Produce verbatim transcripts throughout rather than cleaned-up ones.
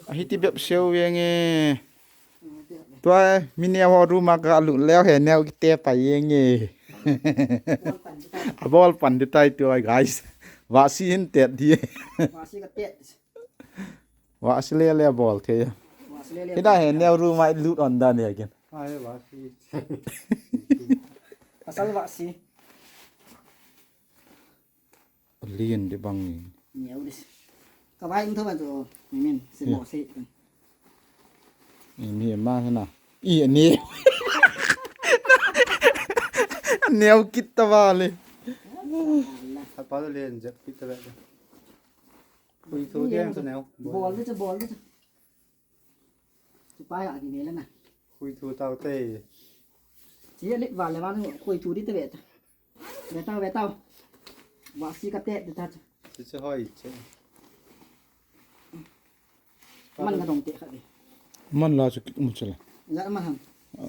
Ahiti bep seu venge. Tua mi neo ho room a kalut leu he neo kite pai venge. Abol pan ding tai tua guys. Vasi hin tet ding. Vasi ka tet. Vasi le le bol thei. Vasi le le. Hina he neo room a lut on dan ya kin. Ai vasi. Asal vasi. Lien ding bang ni. Neo ding. Ka vai um tho ban to. Ni min se mo se. Ni ma na. I ni. Neo kit ta vale. Apa tu lien jep kit ta vale. Khui thu ding chu neo. Bol ding chu, bol ding chu. Chu pa ya ki ve le na. Khui thu tau te. Chi le va le va khui thu ding te ve ta. Ve tau, ve tau. Vasi ka tet ding ta chu. Chu chu hoi che. Man ka dong te kha ve. Man la chu kit um che le. Ja man ham.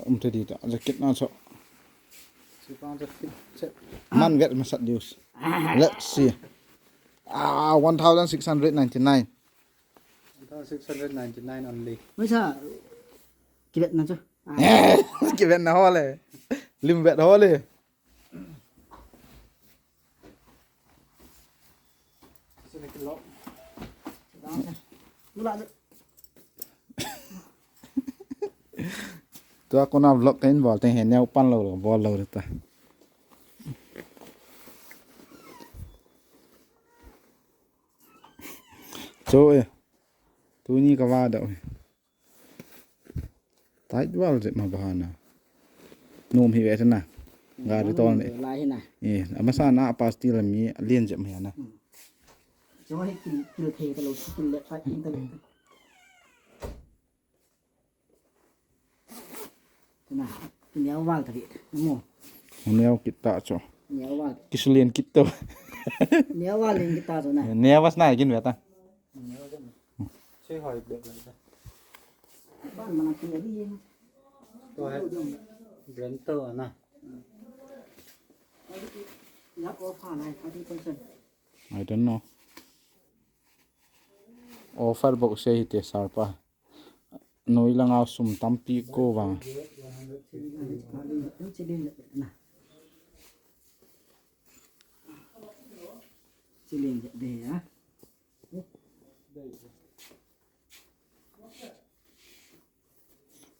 Um te di ta. Ja kit na chu. Chu pa chu kit che. Man vet masat dius. Let's see. Ah, one thousand six hundred ninety-nine. One thousand six hundred ninety-nine only. Mai sa kivet na chu. Ah. Kivet na ho le. Lim vet ho le. Sila kilo. Ula. Tua kona vlog ka in bol teng he neo pan lo lo bol lo ta. Cho e. Tuni ka va da e. Tight wall je ma bahana. Nom hi ve na. Gari tol ne. Lai hi na. E, amasa na pastil mi lien je ma na. Cho hi kil kil thei ta lo kil le tight ta lo. Na, neo val ta vi. Mo. Neo kit ta cho. Neo val. Kisulien kit to. Neo val lien kit ta cho na. Neo vas na kin ve ta. Neo val. Che hoi be be. Ban mana ti ri. To hai. Brand to na. Ya ko pha nai thirty percent. I don't know. Offer box sei hite sir pa. Noi langa sum tampi ko vang.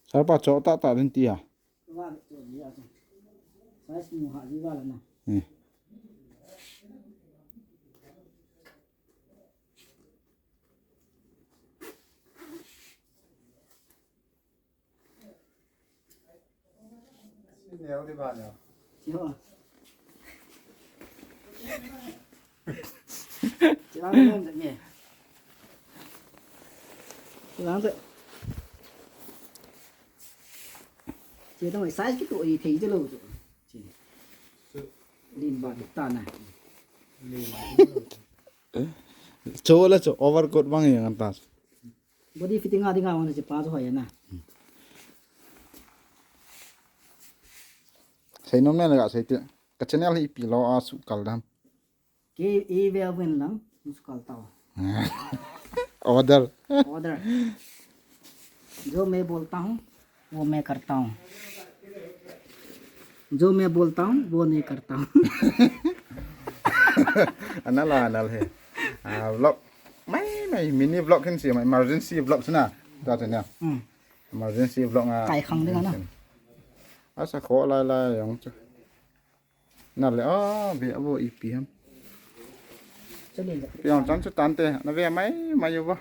Sir pa cho ta ta din ti a. Hmm. Che dang te. Che dang size kitoh thei te lo chu. Che. Lin ba ta na. Cho la cho overcoat bang yang ta. Body fitting a dinga wan che pa chu hoi na. Sei nom ne la ga sei te. Ka channel hi ipi lo a su kal dam. Ke e ve wen lang, muskal tao. Order. Order. जो मैं बोलता हूँ, वो मैं करता हूँ। जो मैं बोलता हूँ, वो नहीं करता हूँ। Anal, anal he. Ah, vlog. Mai, mai, mini vlog hin si, mai emergency vlog sina. Ta channel. Hmm. Emergency vlog nga. Kai khang ding ana. Asa kho lai lai yong chu. Na le, ah, ve abo ipi ham. Chale le. Piang chan chu tante, na ve mai, mai uva.